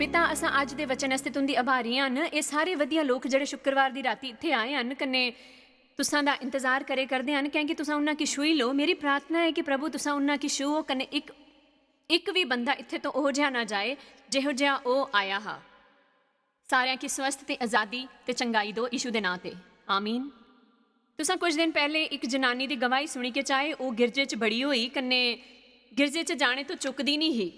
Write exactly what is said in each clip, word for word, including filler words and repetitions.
तां असां अज्ज दे वचन आस्तै तुं'दी आभारी हन। एह् सारे वधिया लोक जेह्ड़े शुक्रवार दी राती इत्थै आए हन, कन्नै तुसां दा इंतजार करे करदे हन, कैंह् कि तुसां उन्हां गी छूही लो। मेरी प्रार्थना ऐ कि प्रभु तुसां उन्हां गी छूहो, कन्नै इक, इक बी बंदा इत्थै तो ओहो जेहा ना जाए जेहो जेहा ओह् आया हा। सारेआं गी स्वस्थ ते अजादी ते चंगाई दो यीशु दे नां ते। आमीन। तुसां कुछ दिन पैह्ले इक जनानी दी गवाही सुनी के चाहे ओह् गिरजे च बड़ी होई, कन्नै गिरजे च जाने तो चुकदी निं ही,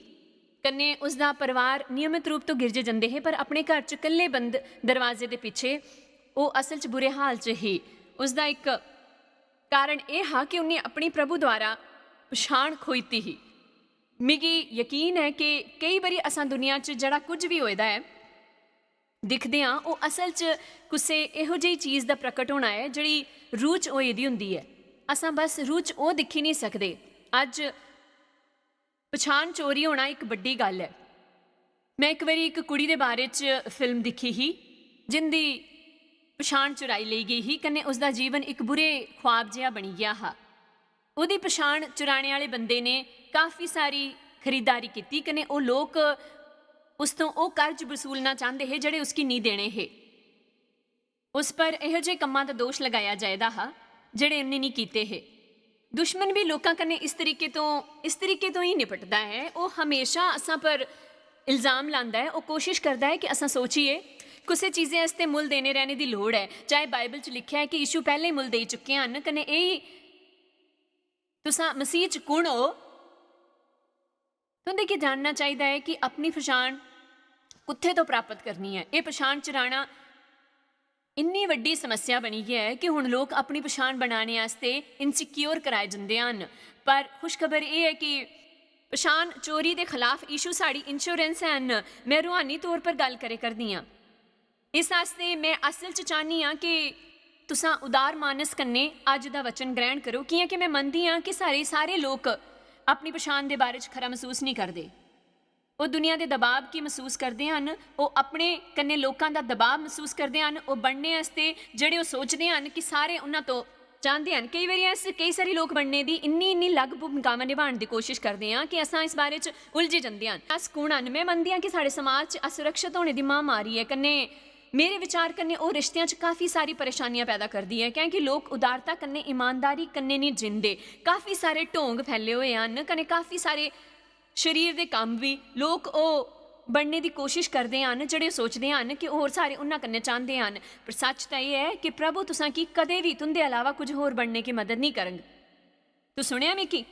कन्नै उसदा परिवार नियमित रूप तो गिरजे जंदे हे, पर अपने घर च कल्ले बंद दरवाजे दे पिच्छे ओह् असल च बुरे हाल च ही। उसदा इक कारण एह् हा कि उन्नै अपनी प्रभु द्वारा पछाण खोई दित्ती ही। मिगी यकीन ऐ कि केई बारी असां दुनिया च जेह्ड़ा कुछ बी होए दा ऐ, दिखदे आं, ओह् असल च कुसै एहो जेही चीज दा प्रकट होना ऐ जेह्ड़ी रूह च होई दी होंदी ऐ। असां बस रूह च ओह् दिक्खी निं सकदे। अज्ज पछाण चोरी होना इक बड्डी गल्ल ऐ। में इक बारी इक कुड़ी दे बारे च फिल्म दिक्खी ही, जिंदी पछाण चुराई लेई गेई ही, कन्नै उसदा जीवन इक बुरे ख्वाब जेहा बनी गेआ हा। ओह्दी पछाण चुराने आह्ले बंदे ने काफी सारी खरीदारी कीती, कन्नै ओह् लोक उस तों ओह् कर्ज वसूलना चांह्दे हे जेह्ड़े उसगी नेईं देने हे। उस पर एहो जेह् कम्मां दा दोश लगाया जाएदा हा जेह्ड़े उन्नै नेईं कीते हे। दुश्मन बी लोकां कन्नै इस तरीके तों, इस तरीके तों ही निपटदा ऐ। ओह् हमेशा असां पर इल्जाम लांदा ऐ। ओह् कोशिश करदा ऐ कि असां सोचिए कुसै चीजै आस्तै मुल्ल देने रैह्ने दी लोड़ ऐ, चाहे बाइबल च लिखेआ ऐ कि यीशु पैह्लें मुल्ल देई चुके हन। कन्नै एह्, तुसां मसीह च कुण ओ? तुं'दे गी जानना चाहिदा ऐ कि अपनी पछाण कुत्थै तो प्राप्त करनी ऐ। एह् पछाण चुराना इन्नी बड्डी समस्या बनी गेआ ऐ कि हुन लोक अपनी पछाण बनाने आस्तै इनसिक्योर कराए जंदे हन। पर खुशखबर एह् ऐ कि पछाण चोरी दे खलाफ यीशु साढ़ी इंश्योरेंस हैन। में रूहानी तौर पर गल्ल करे करदी आं। इस आस्तै में असल च चाह्न्नी आं कि तुसां उदार मानस कन्नै अज्ज दा वचन ग्रहण करो, कि'यां कि में मनदी आं कि सारे, सारे लोक अपनी पछाण दे बारे च खरा मसूस नेईं करदे। ओह् दुनिया दे दबाव गी मसूस करदे हन, ओह् अपने कन्नै लोकां दा दबाव मसूस करदे हन, ओह् बनने आस्तै जेह्ड़े ओह् सोचदे हन कि सारे उन्हां तो चांह्दे हन। केई बारी अस केई सारे लोक बनने दी इन्नी, इन्नी अलग भूमिकावां निभाने दी कोशिश करदे आं कि असां इस बारे च उलझी जंदे हन। अस कुण हन? में मनदी आं कि साढ़े समाज च असुरक्षत होने दी महामारी ऐ, कन्नै मेरे विचार कन्नै ओह् रिश्तेआं च काफी सारी परेशानियां पैदा करदी ऐ, कैंह् कि लोक उदारता कन्नै, ईमानदारी कन्नै निं जींदे। काफी सारे ढोंग फैले होए हन, कन्नै काफी सारे शरीर दे कम्म बी लोक ओह् बनने दी कोशिश करदे हन जेह्ड़े सोचदे हन कि होर सारे उन्हां कन्नै चांह्दे हन। पर सच्च तां एह् ऐ कि प्रभु तुसां गी कदें बी तुं'दे अलावा कुछ होर बनने गी मदद नेईं करग। तू सुनेआ मिगी?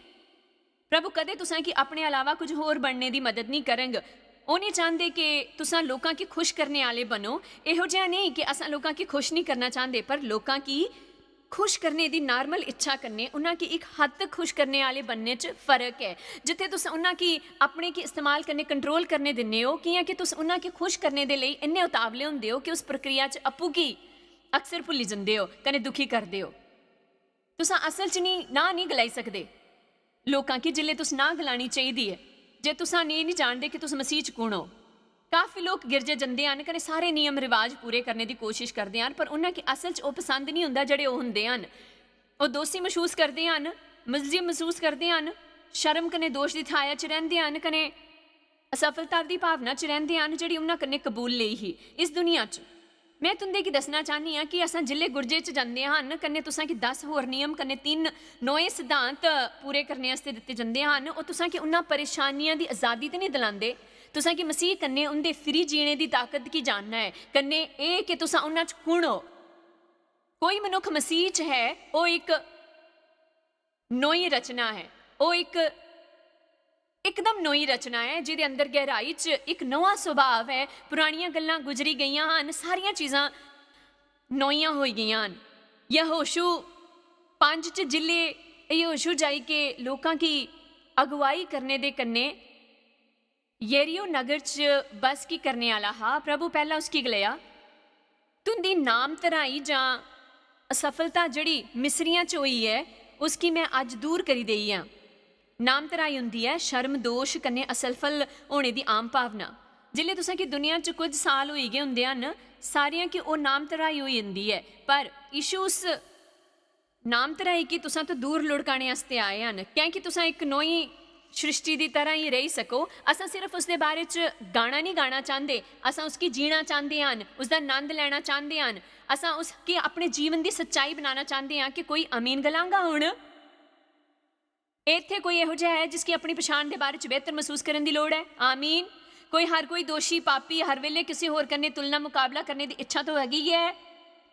प्रभु कदें तुसां गी अपने अलावा कुछ होर बनने दी मदद नेईं करग। ओह् नेईं चांह्दे कि तुसां लोकां गी खुश करने आह्ले बनो। एहो जेहा नेईं कि असां लोकां गी खुश नेईं करना चांह्दे, पर लोकां गी खुश करने दी नार्मल इच्छा कन्नै उन्हां गी इक हद तक खुश करने आह्ले बनने च फर्क ऐ। जित्थै तुस उन्हां गी अपने गी इस्तेमाल कन्नै कंट्रोल करने दिन्ने ओ, कि'यां कि तुस उन्हां गी खुश करने दे लेई इन्ने उतावले होंदे ओ कि उस प्रक्रिया च आपूं गी अक्सर भुल्ली जंदे ओ कन्नै दुखी करदे ओ। तुस असल च निं, ना निं गलाई सकदे लोकां गी जिसलै तुस ना गलानी चाहिदी ऐ, जे तुस एह् निं जानदे कि तुस मसीह च कुण ओ। काफी लोक गिरजे जंदे हन कन्नै सारे नियम रिवाज पूरे करने दी कोशिश करदे हन, पर उन्हां गी असल च ओह् पसंद निं होंदा जेह्ड़े ओह् होंदे हन। ओह् दोसी मसूस करदे हन, मुलजिम मसूस करदे हन, शर्म कन्नै दोश दी थाया च रैंह्दे हन, कन्नै असफलता दी भावना च रैंह्दे हन जेह्ड़ी उन्हां कन्नै कबूल लेई ही इस दुनिया च। में तुं'दे गी दस्सना चाह्न्नी आं कि असां जिसलै गुरजे च जंदे हन, कन्नै तुसां गी दस होर नियम कन्नै तिन्न नोए सिद्धांत पूरे करने आस्तै दित्ते जंदे हन, ओह् तुसां गी उन्हां परेशानियां दी अजादी ते निं दिलांदे। तुसां गी मसीह कन्नै उं'दे फिरी जीने दी ताकत गी जानना ऐ, कन्नै एह् कि तुसां उन्हां च कुण ओ। कोई मनुक्ख मसीह च ऐ, ओह् इक नोई रचना ऐ। ओह् इक इकदम नोई रचना ऐ, जेह्दे अंदर गैहराई च इक नोआ सुभाव ऐ। पुरानियां गल्लां गुजरी गेइयां हन, सारियां चीजां नोइयां होई गेइयां हन। यहोशू पंज च जिसलै यहोशू जाई के लोकां गी अगुवाई करने दे कन्नै यरीहो नगर च बस की करने आह्ला हा, प्रभु पैह्ला उसगी गलाया, "तुं'दी नाम धराई जां असफलता जेह्ड़ी मिस्रियां च होई ऐ, उसगी में अज्ज दूर करी देई आं।" नाम धराई होंदी ऐ शर्म, दोश कन्नै असफल होने दी आम भावना। जिसलै तुसें गी दुनिया च कुछ साल होई गै होंदे हन, सारेआं गी ओह् नाम धराई होई जंदी ऐ, पर यीशु उस नाम धराई गी तुसां तो दूर लुढ़काने आस्तै आए हन, कैंह् कि तुसां इक नोई सृष्टि दी तरह ही रेही सको। असां सिर्फ उसदे बारे च गाना नहीं गाना चांह्दे, असां उसगी जीना चांह्दे हन, उसदा नंद लैना चांह्दे हन, असां उसगी अपने जीवन दी सच्चाई बनाना चांह्दे हां। कि कोई आमीन गलांगा हुन? इत्थै कोई एहो जिहा ऐ जिसगी अपनी पछाण दे बारे च बेहतर मसूस करन दी लोड़ ऐ? आमीन। कोई, हर कोई दोशी, पापी, हर वेले किसे होर कन्नै तुलना मकाबला करने दी इच्छा तो हैगी ऐ।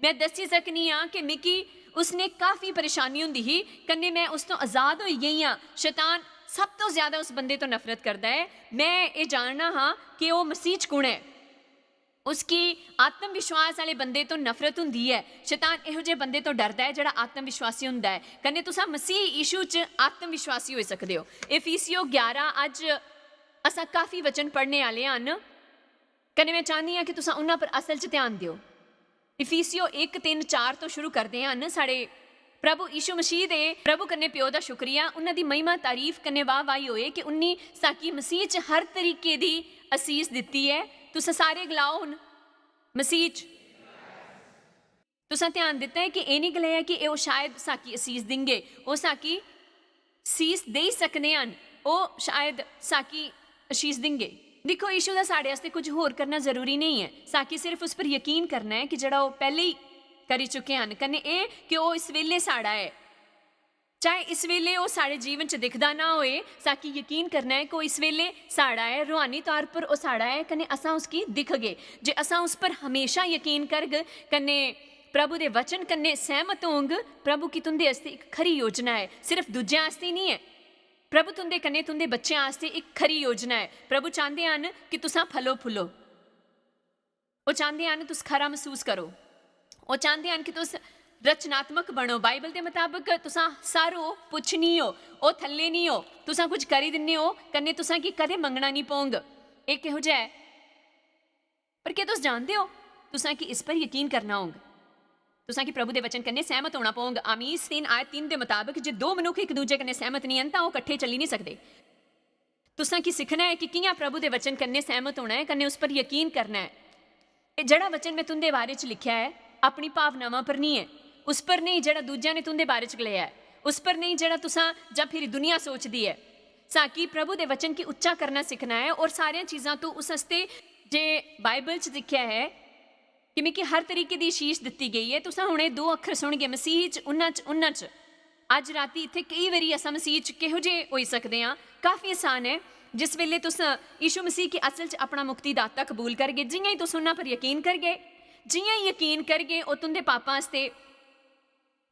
मैं दस्सी सकनी आं कि मिगी उसने काफी परेशानी हुंदी ही, कन्नै मैं उस तो आजाद होई गेई आं। शैतान सब तो ज्यादा उस बंदे तो नफरत करदा ऐ। मैं एह् जानना हा कि ओह् मसीह च कुण ऐ। उसगी आत्मविश्वास आह्ले बंदे तो नफरत हुंदी ऐ। शैतान एहो जे बंदे तो डरदा ऐ जेह्ड़ा आत्मविश्वासी हुंदा ऐ। कन्नै तुसां मसीह यीशु च आत्मविश्वासी होई सकदे ओ। इफिसियो ग्यारह, अज्ज असां काफी वचन पढ़ने आह्ले हन। कन्नै मैं चाह्न्नी आं कि तुसां उन्हां पर असल च ध्यान देओ। इफिसियो इक, तिन्न, चार तो शुरू करदे हन। साढ़े प्रभु यीशु मसीह दे प्रभु कन्नै प्यो दा शुक्रिया, उन्हां दी महिमा, तारीफ कन्नै वाह-वाही होए कि उन्नी साकी मसीह च हर तरीके दी असीस दित्ती ऐ। तुस सारे गलाओ हुन, "मसीह च।" तुसां ध्यान दित्ता ऐ कि एह् निं गलाया कि ओह् शायद साकी असीस दिंगे, ओह् साकी सीस देई सकदे हन, ओह् शायद साकी असीस दिंगे। दिक्खो, यीशु दा साढ़े आस्तै कुछ होर करना जरूरी नेईं ऐ। साकी सिर्फ उस पर यकीन करना ऐ कि जेह्ड़ा ओह् पैह्लें ही करी चुके हन, कन्नै एह् कि ओह् इस बेल्लै साढ़ा ऐ। चाहे इस बेल्लै ओह् साढ़े जीवन च दिखदा ना होए, साकी यकीन करना ऐ कि ओह् इस बेल्लै साढ़ा ऐ, रूहानी तौर पर ओह् साढ़ा ऐ, कन्नै असां उसगी दिखगे। जे असां उस पर हमेशा यकीन करग, कन्नै प्रभु दे वचन कन्नै सैह्मत होंग, प्रभु की तुं'दे आस्तै इक खरी योजना ऐ, सिर्फ दूजें आस्तै निं ऐ। प्रभु तुं'दे कन्नै तुं'दे बच्चें आस्तै इक खरी योजना ऐ। प्रभु चांह्दे हन कि तुसां फलो फुल्लो। ओह् चांह्दे हन तुस खरा मसूस करो। ओह् चांह्दे हन कि तुस रचनात्मक बनो। बाइबल दे मताबक तुसां सर ओ, पुच्छ निं ओ, ओह् थल्ले निं ओ। तुसां कुछ करी दिन्ने ओ, कन्नै तुसां गी कदें मंगना निं पौंग। एह् किहो जेहा ऐ? पर केह् तुस जानदे ओ, तुसां गी इस पर यकीन करना होंग। तुसां गी प्रभु दे वचन कन्नै सैह्मत होना पौंग। आमीस तीन आयत तीन दे मताबक, जे दो मनुक्ख इक दूजे कन्नै सैह्मत निं हन, तां ओह् कट्ठे चली निं सकदे। तुसां गी सिक्खना ऐ कि कि'यां प्रभु दे वचन कन्नै सैह्मत होना ऐ, कन्नै उस पर यकीन करना ऐ। ते जेह्ड़ा वचन मैं तुं'दे बारे च लिखेआ ऐ, अपनी भावनावां पर निं ऐ, उस पर नेईं जेह्ड़ा दूजेआं ने तुं'दे बारे च गलाया ऐ, उस पर नेईं जेह्ड़ा तुसां जां फिरी दुनिया सोचदी ऐ। साकी प्रभु दे वचन गी उच्चा करना सिक्खना ऐ, और सारियां चीजां तू उस आस्तै जे बाइबल च दिक्खेआ ऐ कि मिगी हर तरीके दी शीश दित्ती गेई ऐ। तुसां हुन एह् दो अक्खर सुनगे, मसीह च, उन्ना च, उन्ना च। अज्ज राती इत्थै केई बारी असां मसीह च किहो जे होई सकदे आं, काफी आसान ऐ। जिस बेल्लै तुस यीशु मसीह गी असल च अपना मुक्तिदाता कबूल करगे, जि'यां ही तुस उन्ना पर यकीन करगे, जि'यां ही यकीन करगे, ओह् तुं'दे पापां आस्तै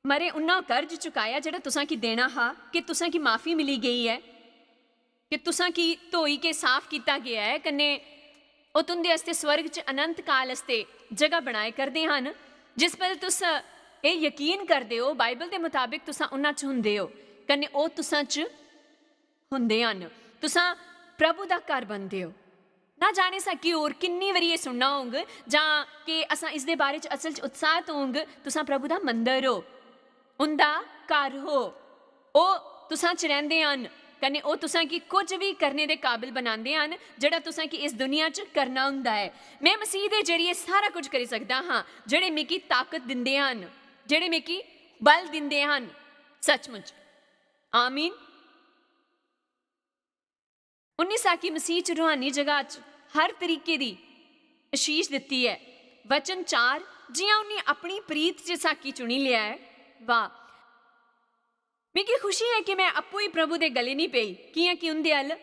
मरे, उन्ना कर्ज चुकाया जेह्ड़ा तुसां गी देना हा, कि तुसां गी माफी मिली गेई ऐ, कि तुसां गी धोई के साफ कीता गेआ ऐ, कन्नै ओह् तुं'दे आस्तै स्वर्ग च अनंत काल आस्तै जगह बनाए करदे हन। जिस पल तुस एह् यकीन करदे ओ, बाइबल दे मताबक तुसां उन्ना च हुंदे ओ, कन्नै ओह् तुसां च हुंदे हन। तुसां प्रभु दा घर बनदे ओ। ना जाने सां कि होर किन्नी बारी एह् सुनना होंग, जां कि असां इसदे बारे च असल च उत्साहत होंग, तुसां प्रभु दा मंदर ओ, उं'दा घर ओ। ओह् तुसां च रैंह्दे हन, कन्नै ओह् तुसां गी कुछ बी करने दे काबल बनांदे हन, जेह्ड़ा तुसां गी इस दुनिया च करना होंदा ऐ। में मसीह दे जरिए सारा कुछ करी सकदा हां, जेह्ड़े मिगी ताकत दिंदे हन, जेह्ड़े मिगी बल दिंदे हन। सचमुच। आमीन। उन्नी साकी मसीह च रूहानी जगह च हर तरीके दी आशीष दित्ती ऐ। वचन चार, जि'यां उन्नी अपनी प्रीत च साकी चुनी लेआ ऐ। वाह! मिगी खुशी ऐ कि मैं अप्पू ही प्रभु दे गले निं पेई, कि'यां कि उं'दे अल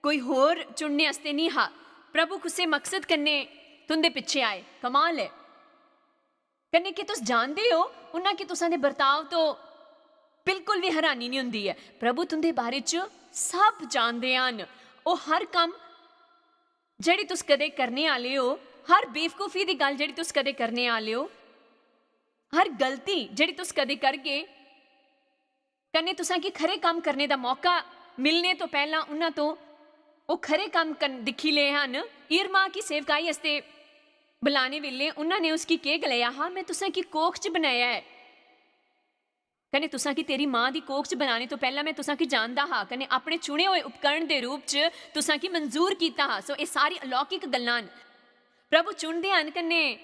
कोई होर चुनने आस्तै निं हा। प्रभु कुसै मकसद कन्नै तुं'दे पिच्छे आए। कमाल ऐ। कन्नै कि तुस जानदे ओ, उन्ना कि तुसां दे बर्ताव तो बिल्कुल बी हैरानी निं हुंदी ऐ। प्रभु तुं'दे बारे च सब जानदे हन। ओह् हर कम्म जेह्ड़ी तुस कदें करने आह्ले ओ, हर बेवकूफी दी गल्ल जेह्ड़ी तुस कदें करने आह्ले ओ, हर गलती जेह्ड़ी तुस कदें करगे, कन्नै तुसां गी खरे कम्म करने दा मौका मिलने तो पैह्लां उन्हां तो ओह् खरे कम्म कन-, दिक्खी ले हन। इरमा गी सेवकाई आस्तै बुलाने बेल्लै उन्हां ने उसगी केह् गलाया हा? "में तुसां गी कोख च बनाया ऐ।" कन्नै तुसां गी तेरी मां दी कोख च बनाने तो पैह्लां में तुसां गी जानदा हा, कन्नै अपने चुने होए उपकरण दे रूप च तुसां गी मंजूर कीता हा। सो एह् सारी अलौकिक गल्लां न। प्रभु चुनदे हन कन्नै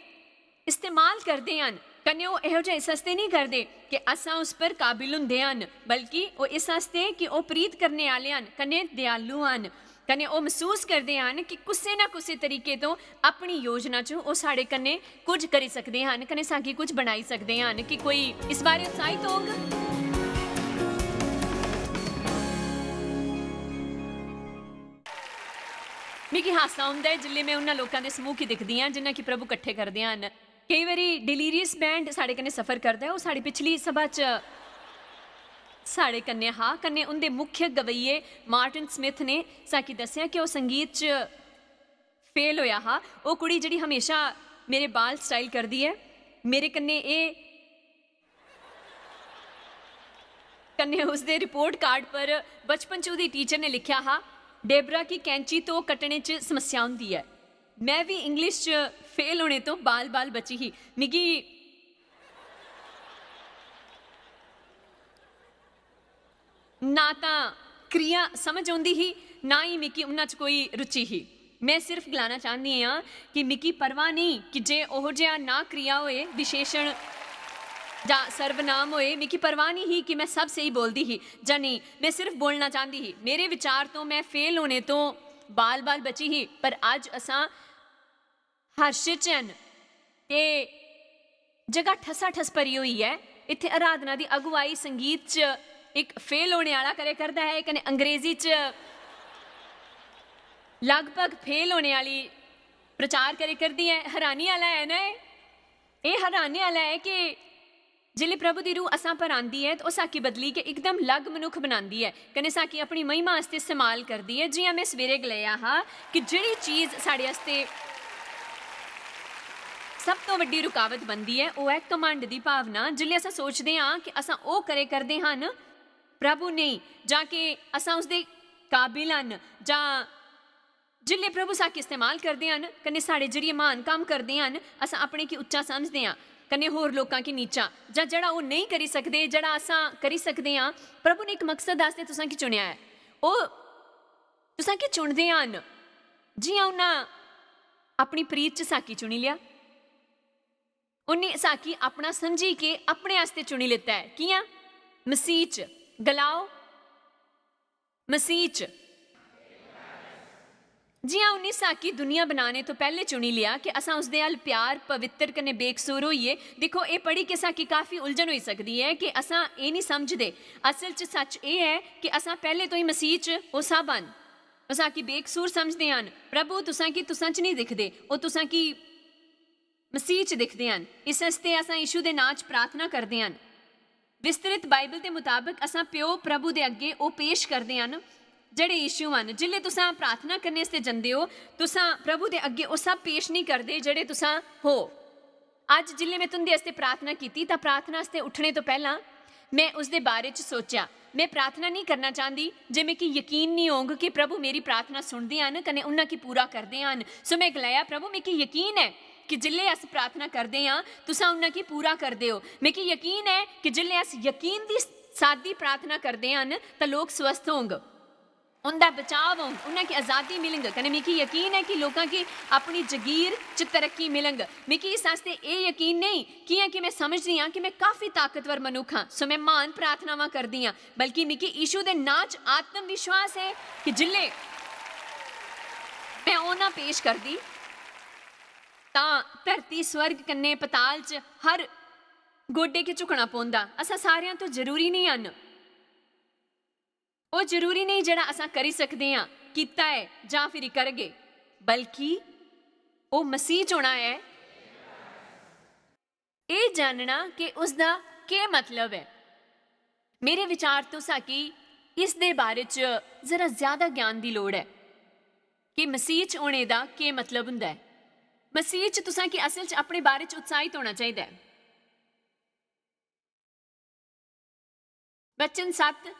इस्तेमाल करदे हन। कन्नै ओह् एहो जेहा इस आस्तै नेईं करदे कि असां उस पर काबिल होंदे हन, बल्कि ओह् इस आस्तै कि ओह् प्रीत करने आह्ले हन, कन्नै दयालु हन, कन्नै ओह् मसूस करदे हन कि कुसै ना कुसै तरीके तो अपनी योजना च ओह् साढ़े कन्नै कुछ करी सकदे हन, कन्नै सागी कुछ बनाई सकदे हन। कि कोई इस बारे उत्साहित होग? मिगी हासा औंदा ऐ जिसलै में उन्हां लोकां दे समूह गी दिखदी आं जिन्हां कि प्रभु कट्ठे करदे हन। केई बारी डिलीरियस बैंड साढ़े कन्नै सफर करदा ऐ। ओह् साढ़ी पिछली सभा च साढ़े कन्नै हा, कन्नै उं'दे मुख्य गवैये मार्टिन स्मिथ ने साकी दस्सेआ कि ओह् संगीत च फेल होया हा। ओह् कुड़ी जेह्ड़ी हमेशा मेरे बाल स्टाइल करदी ऐ, मेरे कन्नै एह् कन्नै उसदे रिपोर्ट कार्ड पर बचपन च ओह्दी टीचर ने लिखेआ हा, "डेबरा की कैंची तो कट्टने च समस्या होंदी ऐ।" में बी इंग्लिश च फेल होने तो बाल-बाल बची ही। मिगी ना तां क्रिया समझ औंदी ही, ना ही मिगी उन्हां च कोई रुचि ही। में सिर्फ गलाना चाह्न्नी आं कि मिगी परवाह नेईं कि जे ओहो जेहा ना क्रिया होए, विशेषण जां सर्वनाम होए, मिगी परवाह नेईं ही कि में सब स्हेई बोलदी ही जां नेईं। में सिर्फ बोलना चांह्दी ही। मेरे विचार तो में फेल होने तो बाल-बाल बची ही, पर अज्ज असां हर्ष च हन ते जगह ठसाठस भरी होई ऐ। इत्थै अराधना दी अगुवाई संगीत च इक फेल होने आह्ला करै करदा ऐ, कन्नै अंग्रेजी च लगभग फेल होने आह्ली प्रचार करै करदी ऐ। हैरानी आह्ला ऐ ना एह्? एह् हैरानी आह्ला ऐ कि जिसलै प्रभु दी रूह असां पर आंदी ऐ, ते ओह् साकी बदली के इकदम लग मनुक्ख बनांदी ऐ, कन्नै साकी अपनी महिमा आस्तै इस्तेमाल करदी ऐ। जि'यां में सवेरे गलाया हा कि जेह्ड़ी चीज साढ़े आस्तै सब तो बड्डी रुकावट बनदी ऐ, ओह् ऐ घमंड दी भावना। जिसलै असां सोचदे आं कि असां ओह् करे करदे हन, प्रभु नेईं, जां कि असां उसदे काबिल हन, जां जिसलै प्रभु साकी इस्तेमाल करदे हन, कन्नै साढ़े जरिए म्हान कम्म करदे हन, असां अपने गी उच्चा समझदे आं, कन्नै होर लोकां गी नीचा, जां जेह्ड़ा ओह् नेईं करी सकदे, जेह्ड़ा असां करी सकदे आं। प्रभु ने इक मकसद आस्तै तुसां गी चुनेआ ऐ। ओह् तुसां गी चुनदे हन, जि'यां उन्हां अपनी प्रीत च साकी चुनी लेआ। उन्हें साकी अपना समझी के अपने आस्तै चुनी लेता ऐ। कि'यां? मसीह च। गलाओ, मसीह च। जि'यां उन्हें साकी दुनिया बनाने तो पैह्ले चुनी लेआ कि असां उसदे अल प्यार, पवित्र कन्नै बेकसूर होइए। दिक्खो, एह् पढ़ी के साकी काफी उलझन होई सकदी ऐ कि असां एह् निं समझदे। असल च सच्च एह् ऐ कि असां पैह्ले तो ही मसीह च ओह् सब हन। ओह् साकी बेकसूर समझदे हन। प्रभु तुसां गी तुसां च निं दिखदे, ओह् तुसां गी मसीह च दिखदे हन। इस आस्तै असां यीशु दे नां च प्रार्थना करदे हन। विस्तृत बाइबल दे मुताबक असां प्यो प्रभु दे अग्गे ओह् पेश करदे हन जेह्ड़े यीशु हन। जिसलै तुसां प्रार्थना करने आस्तै जंदे ओ, तुसां प्रभु दे अग्गे ओह् सब पेश निं करदे जेह्ड़े तुसां हो। अज्ज जिसलै में तुं'दे आस्तै प्रार्थना कीती, तां प्रार्थना आस्तै उट्ठने तो पैह्लां में उसदे बारे च सोचेआ। में प्रार्थना नेईं करना चांह्दी जे मिगी यकीन नेईं होग कि प्रभु मेरी प्रार्थना सुनदे हन कन्नै उन्हां गी पूरा करदे हन। सो में गलाया, "प्रभु, मिगी यकीन ऐ कि जिसलै अस प्रार्थना करदे आं, तुसां उन्हां गी पूरा करदे ओ। मिगी यकीन ऐ कि जिसलै अस यकीन दी सादी प्रार्थना करदे हन, तां लोक स्वस्थ होंग, उं'दा बचाव होंग, उन्हां गी आजादी मिलग। कन्नै मिगी यकीन ऐ कि लोकां गी अपनी जगीर च तरक्की मिलग।" मिगी इस आस्तै एह् यकीन नेईं, कि'यां कि में समझदी आं कि में काफी ताकतवर मनुक्ख आं, सो में म्हान प्रार्थनावां करदी आं, बल्कि मिगी यीशु दे नां च आत्म विश्वास ऐ कि जिसलै में ओह् ना पेश करदी, तां धरती, स्वर्ग कन्नै पताल च हर गोडे गी झुकना पौंदा। असां सारेआं तो जरूरी नेईं हन। ओह् जरूरी नेईं जेह्ड़ा असां करी सकदे आं, कीता ऐ जां फिरी करगे, बल्कि ओह् मसीह च होना ऐ। एह् जानना कि उसदा केह् मतलब ऐ। मेरे विचार तो साकी इस दे बारे च जरा ज्यादा ज्ञान दी लोड़ ऐ कि मसीह च होने दा केह् मतलब हुंदा ऐ। मसीह च तुसां गी असल च अपने बारे च उत्साहित होना चाहिदा ऐ। वचन सत्त,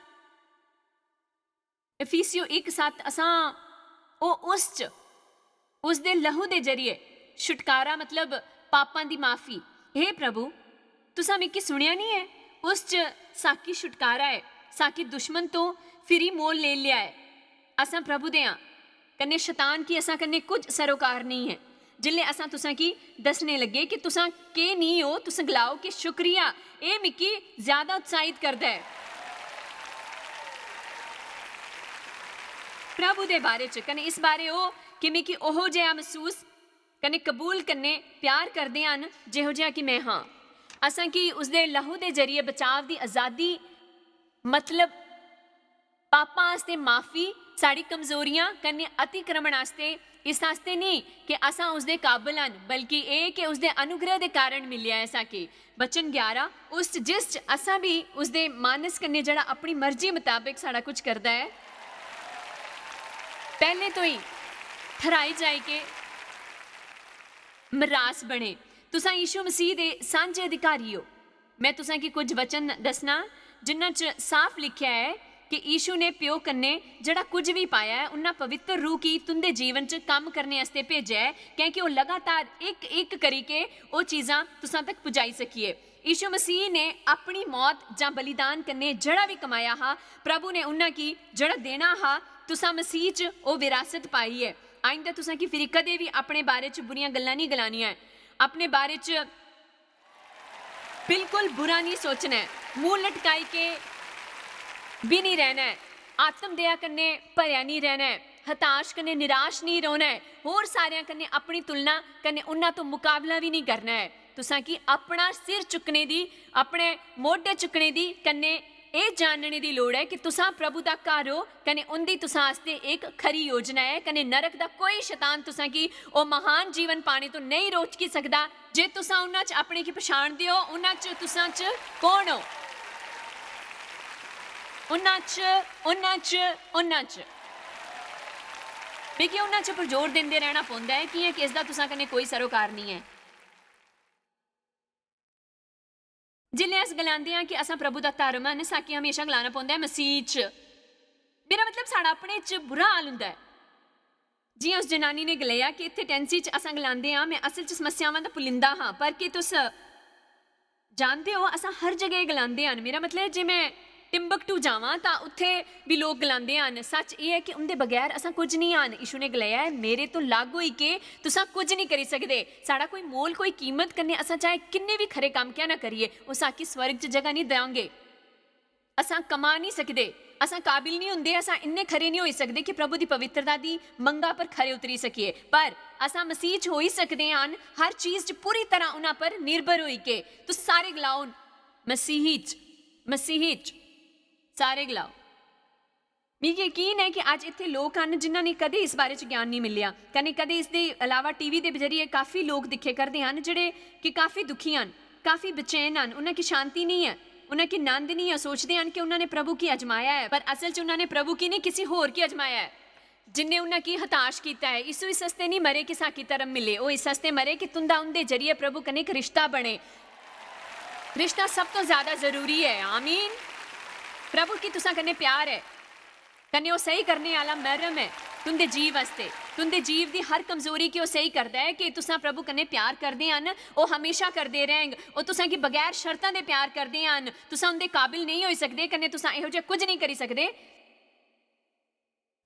इफिसियो इक सत्त, असां ओह् उस च, उसदे लहू दे जरिए छुटकारा, मतलब पापां दी माफी। हे प्रभु, तुसां मिगी सुनेआ निं ऐ? उस च साकी छुटकारा ऐ, साकी दुश्मन तो फिरी मोल लेई लेआ ऐ। असां प्रभु दे आं, कन्नै शतान गी असां कन्नै कुछ सरोकार नेईं ऐ। जिसलै असां तुसें गी दस्सने लग्गे कि तुसां केह् निं ओ, तुस गलाओ कि "शुक्रिया, एह् मिगी ज्यादा उत्साहित करदा ऐ प्रभु दे बारे च।" कन्नै इस बारे ओ कि मिगी ओहो जेहा मसूस कन्नै कबूल कन्नै प्यार करदे हन जेहो जेहा कि में हां। असें गी उसदे लहू दे जरिए बचाव दी आजादी, मतलब पापां आस्तै माफी, साढ़ी कमजोरियां कन्नै अतिक्रमण आस्तै, इस आस्तै नेईं कि असां उसदे काबल हन, बल्कि एह् कि उसदे अनुग्रह दे कारण मिलेआ ऐ असां गी। वचन ग्यारह, उस च, जिस च असां बी उसदे मानस कन्नै, जेह्ड़ा अपनी मर्जी मताबक सारा कुछ करदा ऐ, पैह्लें तो ही ठराई जाए कि मरास बने। तुसां यीशु मसीह दे सांझे अधिकारी ओ। मैं तुसें गी कुछ वचन दस्सना, जिन्हां च साफ लिखेआ ऐ कि यीशु ने प्यो कन्नै जेह्ड़ा कुछ भी पाया ऐ, उन्ना पवित्र रूह गी तुंदे जीवन च कम्म करने आस्तै भेजेआ ऐ, क्योंकि ओह् लगातार इक-इक करी के ओह् चीजां तुसां तक पुजाई सकिए। यीशु मसीह ने अपनी मौत जां बलिदान कन्नै जेह्ड़ा भी कमाया हा, प्रभु ने उन्हां गी जेह्ड़ा देना हा, तुसां मसीह च ओह् विरासत पाई ऐ। आइंदा तुसां गी फिरी कदें बी अपने बारे च बुरियां गल्लां निं गलानियां ऐ। अपने बारे च बिल्कुल बुरा निं सोचना ऐ, मूंह लटकाई के बी निं रैह्ना ऐ, आत्म दया कन्नै भरेआ निं रैह्ना ऐ, हताश कन्नै निराश निं रौह्ना ऐ, होर सारेआं कन्नै अपनी तुलना कन्नै उन्हां तो मुकाबला बी निं करना ऐ। तुसां गी अपना सिर चुक्कने दी, अपने मोढे चुक्कने दी कन्नै एह् जानने दी लोड़ ऐ कि तुसां प्रभु दा घर ओ, कन्नै उं'दी तुसां आस्तै इक खरी योजना ऐ, कन्नै नरक दा कोई शैतान तुसां गी ओह् महान जीवन पाने तो नेईं रोकी सकदा। जे तुसां उन्हां च अपने गी पछाणदे ओ, उन्हां च तुसां च कौन ओ? उन्हां च, उन्हां च, उन्हां च। मिगी उन्हां च पर जोर दिंदे रैह्ना पौंदा ऐ, कि'यां कि इसदा तुसां कन्नै कोई सरोकार निं ऐ। जिसलै अस गलांदे आं कि असां प्रभु दा धर्म आं, साकी हमेशा गलाना पौंदा ऐ, "मसीह च।" मेरा मतलब, साढ़ा अपने च बुरा हाल होंदा ऐ। जि'यां उस जनानी ने गलाया कि इत्थै टैंसी च असां गलांदे आं, "में असल च समस्यावां दा पुलिंदा हां," पर केह् तुस जानदे ओ, असां हर जगह एह् गलांदे हन। मेरा मतलब ऐ, जे में टिम्बकटू जावां, तां उत्थै बी लोक गलांदे हन। सच्च एह् ऐ कि उं'दे बगैर असां कुछ निं हन। यीशु ने गलाया ऐ, "मेरे तो लग्ग होई के तुसां कुछ निं करी सकदे।" साढ़ा कोई मोल, कोई कीमत कन्नै असां चाहे किन्ने बी खरे कम्म क्या ना करिए, ओह् साकी स्वर्ग च जगह निं देआंगे। असां कमा निं सकदे, असां काबिल निं होंदे, असां इन्ने खरे निं होई सकदे कि प्रभु दी पवित्रता दी मंगा पर खरे उतरी सकिए। पर असां मसीह च होई सकदे हन, हर चीज च पूरी तरह उन्हां पर निर्भर होई के। तुस सारे गलाओ, "मसीही च, मसीही च।" सारे गलाओ। मिगी यकीन ऐ कि अज्ज इत्थै लोक हन जिन्हां ने कदें इस बारे च ज्ञान नेईं मिलेआ, कन्नै कदें इसदे अलावा टीवी दे जरिए काफी लोक दिक्खे करदे हन जेह्ड़े कि काफी दुखी हन, काफी बेचैन हन, उन्हां गी शांति नेईं ऐ, उन्हां गी नंद नेईं ऐ, सोचदे हन कि उन्हां ने प्रभु गी अजमाया ऐ, पर असल च उन्हां ने प्रभु गी नेईं, किसी होर गी अजमाया ऐ, जिन्ने उन्हां गी हताश कीता ऐ। यीशु इस आस्तै नेईं मरे कि साकी धर्म मिले, ओह् इस आस्तै मरे कि तुंदा उंदे जरिए प्रभु कन्नै इक रिश्ता बने। रिश्ता सब तो ज्यादा जरूरी ऐ। आमीन। प्रभु गी तुसां कन्नै प्यार ऐ, कन्नै ओह् सही करने आह्ला मरहम ऐ तुंदे जीव आस्तै। तुंदे जीव दी हर कमजोरी गी ओह् सही करदा ऐ कि तुसां प्रभु कन्नै प्यार करदे हन, ओह् हमेशा करदे रैंह्ग। ओह् तुसां गी बगैर शर्तां दे प्यार करदे हन। तुसां उंदे काबिल नेईं होई सकदे, कन्नै तुसां एहो जेहा कुछ नेईं करी सकदे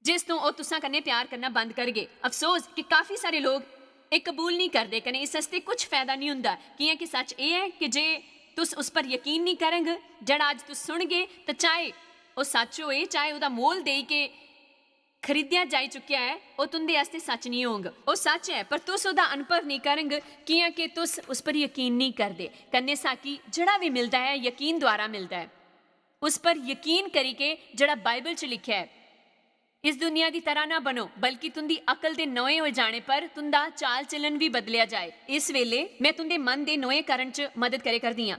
जिस तों ओह् तुसां कन्नै प्यार करना बंद करगे। अफसोस कि काफी सारे लोक एह् कबूल नेईं करदे, कन्नै इस आस्तै कुछ फायदा नेईं हुंदा, कि'यां कि सच्च एह् ऐ कि जे तुस उस पर यकीन नेईं करंग, जेह्ड़ा अज्ज तुस सुनगे, तां चाहे ओह् सच्च होए, चाहे ओह्दा मोल देई के खरीदेआ जाई चुकेआ ऐ, ओह् तुं'दे आस्तै सच्च नेईं होंग। ओह् सच्च ऐ, पर तुस ओह्दा अनुभव नेईं करंग, कि'यां कि तुस उस पर यकीन नेईं करदे। कन्नै साकी जेह्ड़ा बी मिलदा ऐ, यकीन द्वारा मिलदा ऐ। उस पर यकीन करी के जेह्ड़ा बाइबल च लिखेआ ऐ, "इस दुनिया दी तरह ना बनो, बल्कि तुं'दी अकल दे नोए होए जाने पर तुं'दा चाल चलन बी बदलेआ जाए।" इस वेले में तुं'दे मन दे नोए करण च मदद करे करदी आं।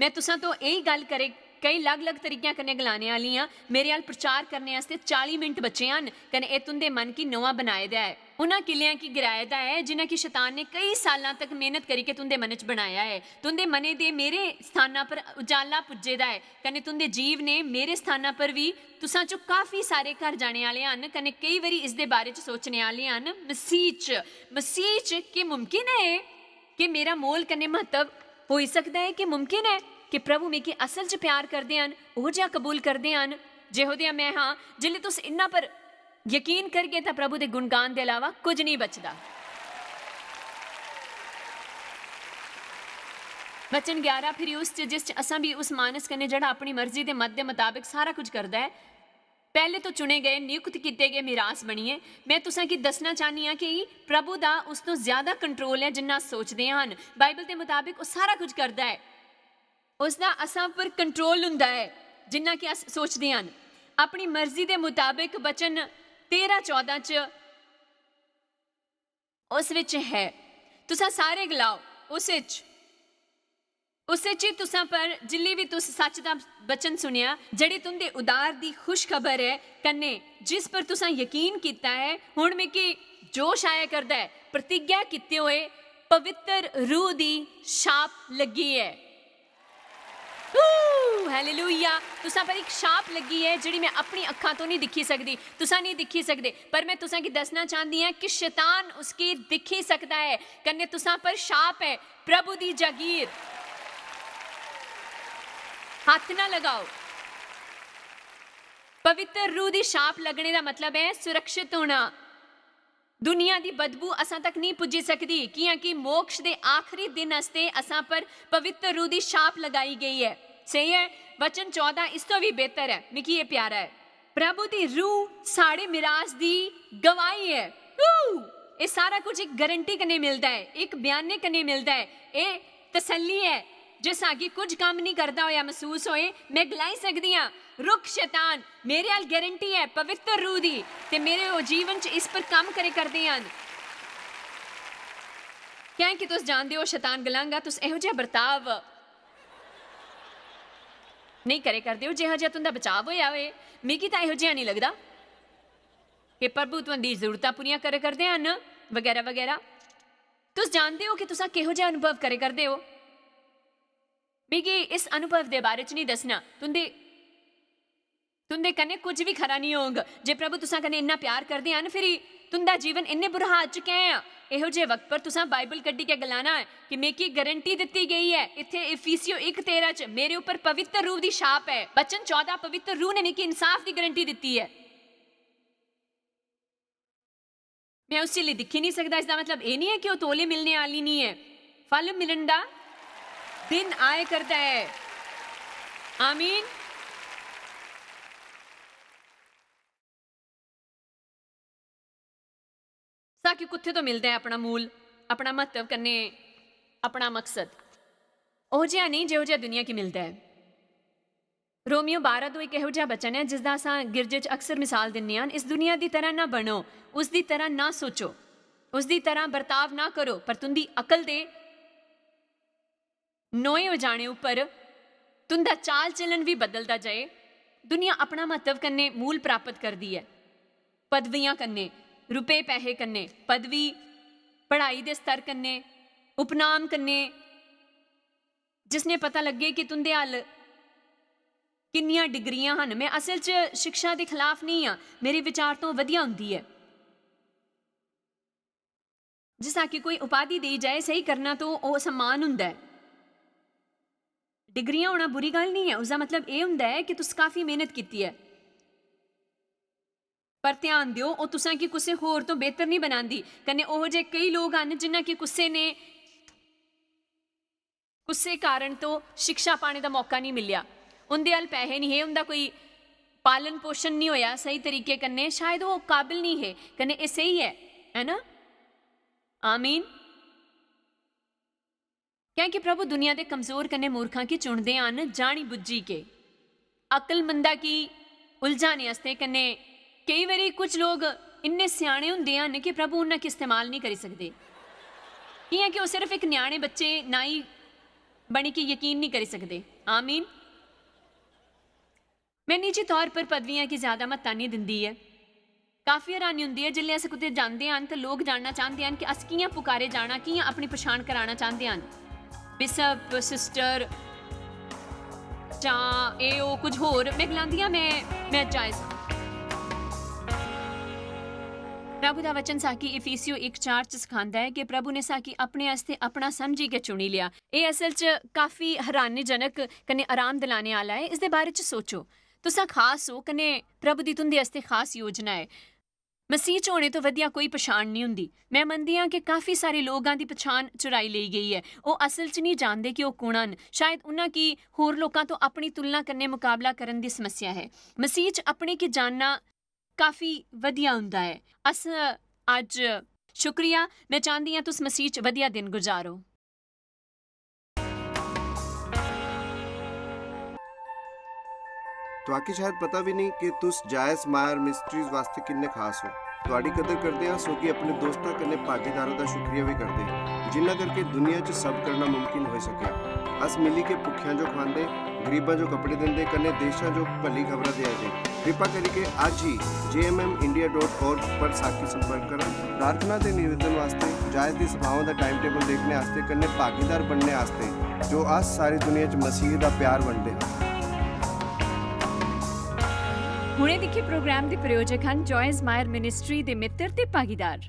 में तुसां तो एही गल्ल करे, केई लग-लग तरीकेआं कन्नै गलाने आह्ली आं। मेरे अल प्रचार करने आस्तै चाली मिंट बचे हन, कन्नै एह् तुं'दे मन गी नोआ बनाए दा ऐ। उन्हां किलेआं गी गिराए दा ऐ, जिन्हां गी शैतान ने केई साल्लां तक मेहनत करियै तुं'दे मनै च बनाया ऐ। तुं'दे मनै दे मेरे स्थानां पर उजाला पुज्जे दा ऐ, कन्नै तुं'दे जीव ने मेरे स्थानां पर बी। तुसां चों काफी सारे घर जाने आह्ले हन, कन्नै केई बारी इसदे बारे च सोचने आह्ले हन, "मसीह च, मसीह च केह् मुमकिन ऐ एह्? केह् मेरा मोल कन्नै म्हत्तव होई सकदा ऐ? केह् मुमकिन ऐ कि प्रभु मिगी असल च प्यार करदे हन, ओह् जेहा कबूल करदे हन, जेहो जेहा में हां?" जिसलै तुस इन्ना पर यकीन करगे, तां प्रभु दे गुणगान दे अलावा कुछ नेईं बचदा। वचन ग्यारह, फिरी उस च जिस च असां भी उस मानस कन्नै जेह्ड़ा अपनी मर्जी दे मत दे मताबक सारा कुछ करदा ऐ, पैह्ले तो चुने गए, नियुक्त कीते गए मिरास बनिए। मैं तुसां की दसना चाहनी आं कि प्रभु दा उस तो ज्यादा कंट्रोल ऐ जिन्ना अस सोचदे हन। बाइबल दे मुताबिक ओह् सारा कुछ करदा ऐ। उसदा असां पर कंट्रोल हुंदा ऐ जिन्ना कि अस सोचदे हन। अपनी मर्जी दे मुताबिक वचन तेरह चौदां च उस विच है। तुसां सारे गलाओ, उस विच। उस विच ही तुसां पर जिल्ली भी तुस सच दा वचन सुनेआ, जेह्ड़ी तुंदे उद्धार दी खुशखबर ऐ, कन्ने जिस पर तुसां यकीन कीता ऐ, हुण मिगी जोश आया करदा ऐ, प्रतिज्ञा कीते होए पवित्र रूह दी छाप लग्गी ऐ। ऊ, हालेलुया। तुसां पर इक छाप लग्गी ऐ जेह्ड़ी मैं अपनी अक्खां तो नहीं दिक्खी सकदी, तुसां नहीं दिक्खी सकदे, पर मैं तुसां गी दसना चाहंदी आं कि शैतान उसगी दिक्खी सकदा ऐ, कन्ने तुसां पर छाप ऐ प्रभु दी जागीर। हत्थ ना लगाओ। पवित्र रूह दी छाप लगने दा मतलब ऐ सुरक्षित होना। दुनिया दी बदबू असां तक नहीं पुज्जी सकदी, कियां कि मोक्ष दे आखिरी दिन आस्तै असां पर पवित्र रूह दी छाप लगाई गई ऐ। सही ऐ, वचन चौदां इस तो भी बेहतर ऐ, मिगी एह् प्यारा ऐ। प्रभु दी रूह साढ़े मिरास दी गवाही ऐ। ऊ! एह् सारा कुछ इक गारंटी कन्नै मिलदा ऐ, इक बयाने कन्नै मिलदा ऐ। एह् तसल्ली ऐ। जे सागी कुछ कम्म नहीं करदा होया मसूस होए, मैं गलाई सकदी आं, "रुक शैतान, मेरे अल गारंटी ऐ पवित्र रूह दी, ते मेरे ओह् जीवन च इस पर कम्म करे करदे हन।" कैं कि तुस जानदे ओ, शैतान गलांगा, "तुस एहो जेहा बर्ताव नहीं करे करदे ओ, जेहो जेहा तुंदा बचाव होया होए। मिगी तां एहो जेहा नहीं लगदा कि प्रभु तुंदी जरूरतां पूरियां करे करदे हन," वगैरा वगैरा। तुस जानदे ओ कि तुसां केहो जेहा अनुभव करे करदे ओ? मिगी इस अनुभव दे बारे च नहीं दसना। तुंदे, तुंदे कन्नै कुछ भी खरा नहीं होग। जे प्रभु तुसां कन्नै इन्ना प्यार करदे हन, फिरी तुंदा जीवन इन्ने बुरे हाल च कैं ऐ? एहो जे वक्त पर तुसां बाइबल कड्ढी के गलाना ऐ कि मिगी गारंटी दित्ती गई ऐ। इत्थे इफिसियो इक तेरह च मेरे उप्पर पवित्र रूह दी छाप ऐ। वचन चौदां, पवित्र रूह ने मिगी इंसाफ दी गारंटी दित्ती ऐ। मैं उसी ले दिक्खी नहीं सकदा, इसदा मतलब एह् नहीं ऐ कि ओह् तौले मिलने आह्ली नहीं ऐ। फल मिलन दा दिन आए करदा ऐ। आमीन। साकी कुत्थे तो मिलदा ऐ अपना मूल, अपना म्हत्तव कन्नै अपना मकसद? ओहो जेहा नेईं जेहो जेहा दुनिया गी मिलदा ऐ। रोमियो बारां दो इक एहो जेहा वचन ऐ जिसदा असां गिरजे च अक्सर मिसाल दिन्ने आं, "इस दुनिया दी तरह ना बनो, उसदी तरह ना सोचो, उसदी तरह बर्ताव ना करो, पर तुंदी अकल दे नोए हो जाने उप्पर तुंदा चाल चलन भी बदलदा जाए।" दुनिया अपना म्हत्तव कन्नै मूल प्राप्त करदी ऐ, पदवियां कन्नै, रुपये पैहे कन्नै, पदवी, पढ़ाई दे स्तर कन्नै, उपनाम कन्नै, जिसने पता लग्गे कि तुंदे अल किन्नियां डिग्रियां हन। मैं असल च शिक्षा दे खिलाफ नहीं आं, मेरे विचार तो वधिया होंदी ऐ। जिस आखी कोई उपाधि देई जाए, सही करना तो ओह् सम्मान हुंदा ऐ। डिग्रियां होना बुरी गल्ल नहीं ऐ, उसदा मतलब एह् हुंदा ऐ कि तुस काफी मेहनत कीती ऐ। पर ध्यान देओ, ओह् तुसां गी कुसै होर तो बेहतर नहीं बनांदी। कन्नै ओहो जे केई लोग हन जिन्हां गी कुसै ने, कुसै कारण तो शिक्षा पाने दा मौका नहीं मिलेआ। उंदे अल पैहे नहीं हे, उंदा कोई पालन पोषण नहीं होया सही तरीके कन्नै, शायद ओह् काबिल नहीं हे। कन्नै एह् सही ऐ, है ना? आमीन। क्योंकि प्रभु दुनिया दे कमजोर कन्नै मूर्खां गी चुनदे हन, जानी बुज्झी के अकलमंदा गी उलझाने आस्तै। कन्नै केई बारी कुछ लोग इन्ने स्याने हुंदे हन कि प्रभु उन्हां गी इस्तेमाल नहीं करी सकदे, कियां कि ओह् सिर्फ इक न्याने बच्चे नाई बनी के यकीन नहीं करी सकदे। आमीन। मैं निजी तौर पर पदवियां गी ज्यादा म्हत्ता नहीं दिंदी ऐ। काफी हैरानी हुंदी ऐ जिसलै अस कुतै जांदे हन ते लोक जानना चांह्दे हन कि अस कि'यां पुकारे जाना, कि'यां अपनी पछान कराना चांह्दे हन। बिशप, सिस्टर, जां एह् ओह् कुछ होर। मैं गलांदी आं, "मैं, मैं जायज आं।" प्रभु दा वचन साकी इफिसियो इक चार च सखांदा ऐ कि प्रभु ने साकी अपने आस्तै अपना समझी के चुनी लेआ। एह् असल च काफी हैरानीजनक कन्नै आराम दिलाने आह्ला ऐ। इसदे बारे च सोचो। तुसां खास ओ कन्नै प्रभु दी तुंदे आस्तै खास योजना ऐ। मसीह च होने तो वधिया कोई पछाण निं हुंदी। में मनदी आं कि काफी सारे लोगां दी पछाण चुराई लेई गेई ऐ। ओह् असल च निं जानदे कि ओह् कुण हन। शायद उन्हां गी होर लोकां तो अपनी तुलना कन्नै मुकाबला करन दी समस्या ऐ। मसीह च अपने गी जानना काफी वधिया हुंदा ऐ। अस अज्ज, शुक्रिया, में चांह्दी आं तुस मसीह च वधिया दिन गुजारो। तुआकी शायद पता भी नहीं कि तुस जायज मायर मिस्ट्रीज वास्ते किन्ने खास हो। तुआडी कदर करदे आं, सो कि अपने दोस्तां कन्नै भागीदारां दा शुक्रिया भी करदे, जिन्ना करके दुनिया च सब करना मुमकिन होई सकेआ। अस मिली के भुक्खेआं जो खवांदे, गरीबां जो कपड़े दिंदे, कन्नै देशां जो भली खबरां देआ दे। कृपा करियै अज्ज ही J M M India dot org पर साकी संपर्क करा। प्रार्थना ते निवेदन वास्ते, जायज दी सभाओं दा टाइम टेबल देखने आस्ते, कन्नै भागीदार बनने आस्ते, जो अस सारी दुनिया च मसीह दा प्यार बंडदे हां। हुणे दिक्खे प्रोग्राम दे प्रायोजक हन जॉयज मायर मिनिस्ट्री दे मित्र ते भागीदार।